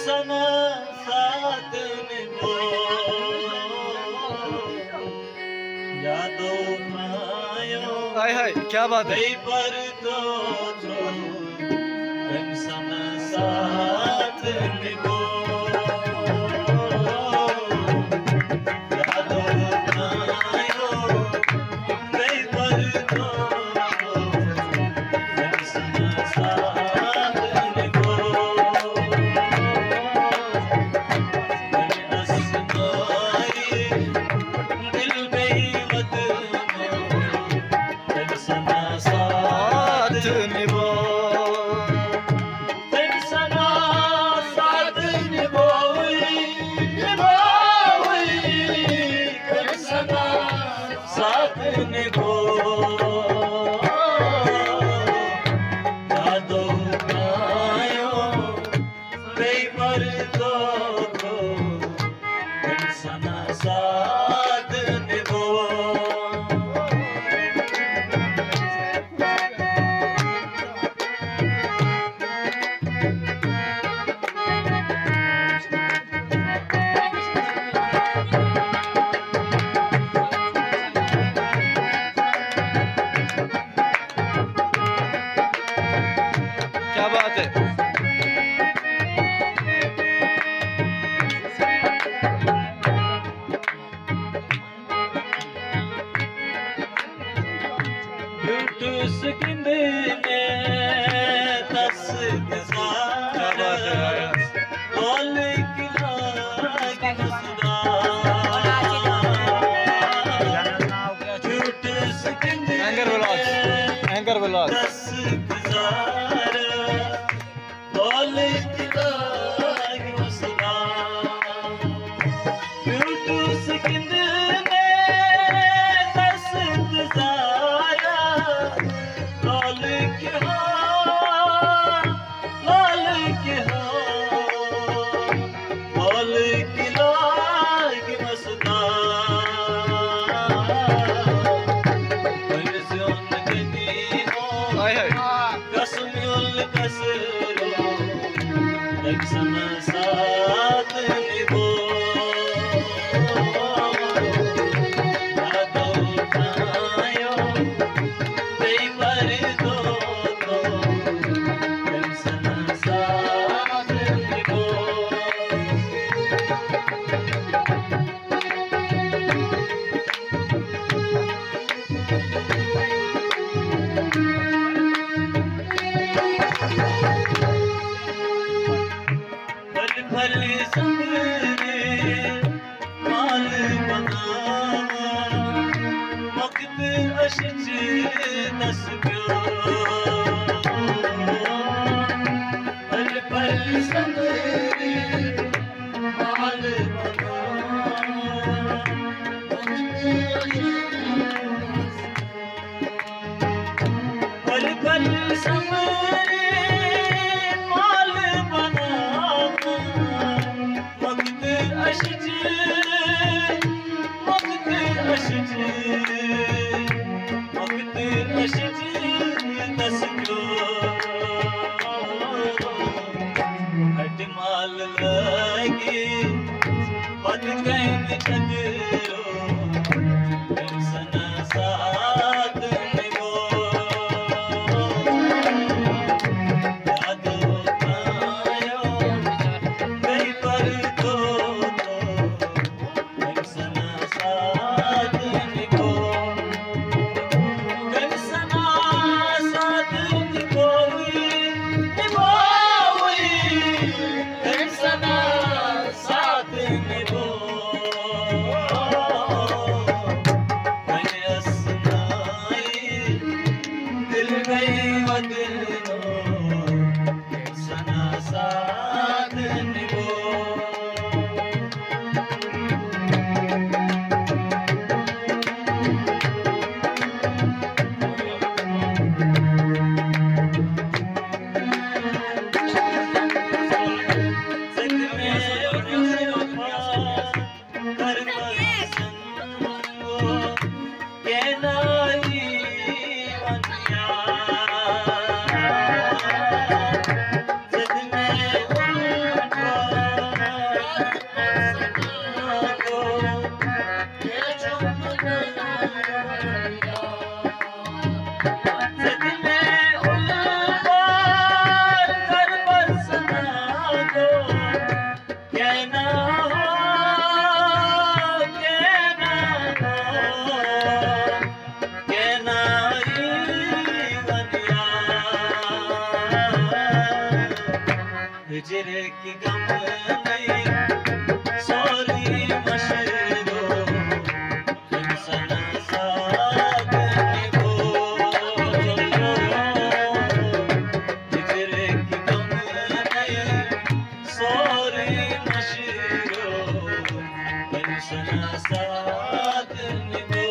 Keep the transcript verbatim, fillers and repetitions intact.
سنا ساتھ نبھو، یادو آیو۔ ہائے ہائے، کیا بات ہے۔ بے پر تو تھو، تم سنا ساتھ نبھو۔ ساتھ نبھو۔ تٔمۍ سنا ساتھ نبھووٕے، نبھووٕے، تٔمۍ سنا ساتھ نبھو۔ یادو آیو، بے پردو کو، تٔمۍ سنا ساتھ نبھو۔ کیا بات ہے۔ بیوٗٹھس گِنٛدنہِ تس گُزار۔ کیا بات ہے یار۔ لولٕکۍ لٲگۍ مُسکُرار۔ بیوٗٹھس گِنٛدنہِ اینکر ولاگ، اینکر ولاگ۔ تس گُزار۔ لولٕکۍ لٲگۍ مُسکُرار۔ بیوٗٹھس گِنٛدنہِ تس گُزار۔ لولٕکۍ ہو، لولٕکۍ ہو، لولٕکۍ لٲگۍ مُسکُرار۔ تٔمۍ زیوٗن غنیٖمو ہاے ہاے۔ قسم القصرو، تٔمۍ سنا ساتھ نبھو۔ یادو آیو، بے پردو کو، تٔمۍ سنا ساتھ نبھو۔ پھل پھل سنبھلے مال بناواں، وقت اشچ دس پیو۔ پھل پھل سنبھلے مال بناواں، وقت اشچ دس پیو۔ پھل پھل سنبھلے مال بناواں، وقت اشچ، وقت اشچ، وقت اشچ دس پیو۔ ہٹہِ مال لٲگِتھ، پتہٕ کَنہِ چھٔکرو، تٔمۍ سنا ساتھ نبھو۔ یادو آیو، بے پردو کو، تٔمۍ سنا ساتھ نبھو۔ تٔمۍ سنا ساتھ نبھووٕے، نبھووٕے، تٔمۍ سنا ساتھ نبھو۔ وۄنۍ اَسنٲیِتھ دِل گٔے وَدنو، تٔمۍ سنا ساتھ نبھو۔ ہجرٕکۍ غم نٔے سورُے مٔشرو، تٔمۍ سُنٛد ساتھ نِبو۔ ہجرٕکۍ غم نٔے سورُے مٔشرو، تٔمۍ سُنٛد ساتھ نِبو۔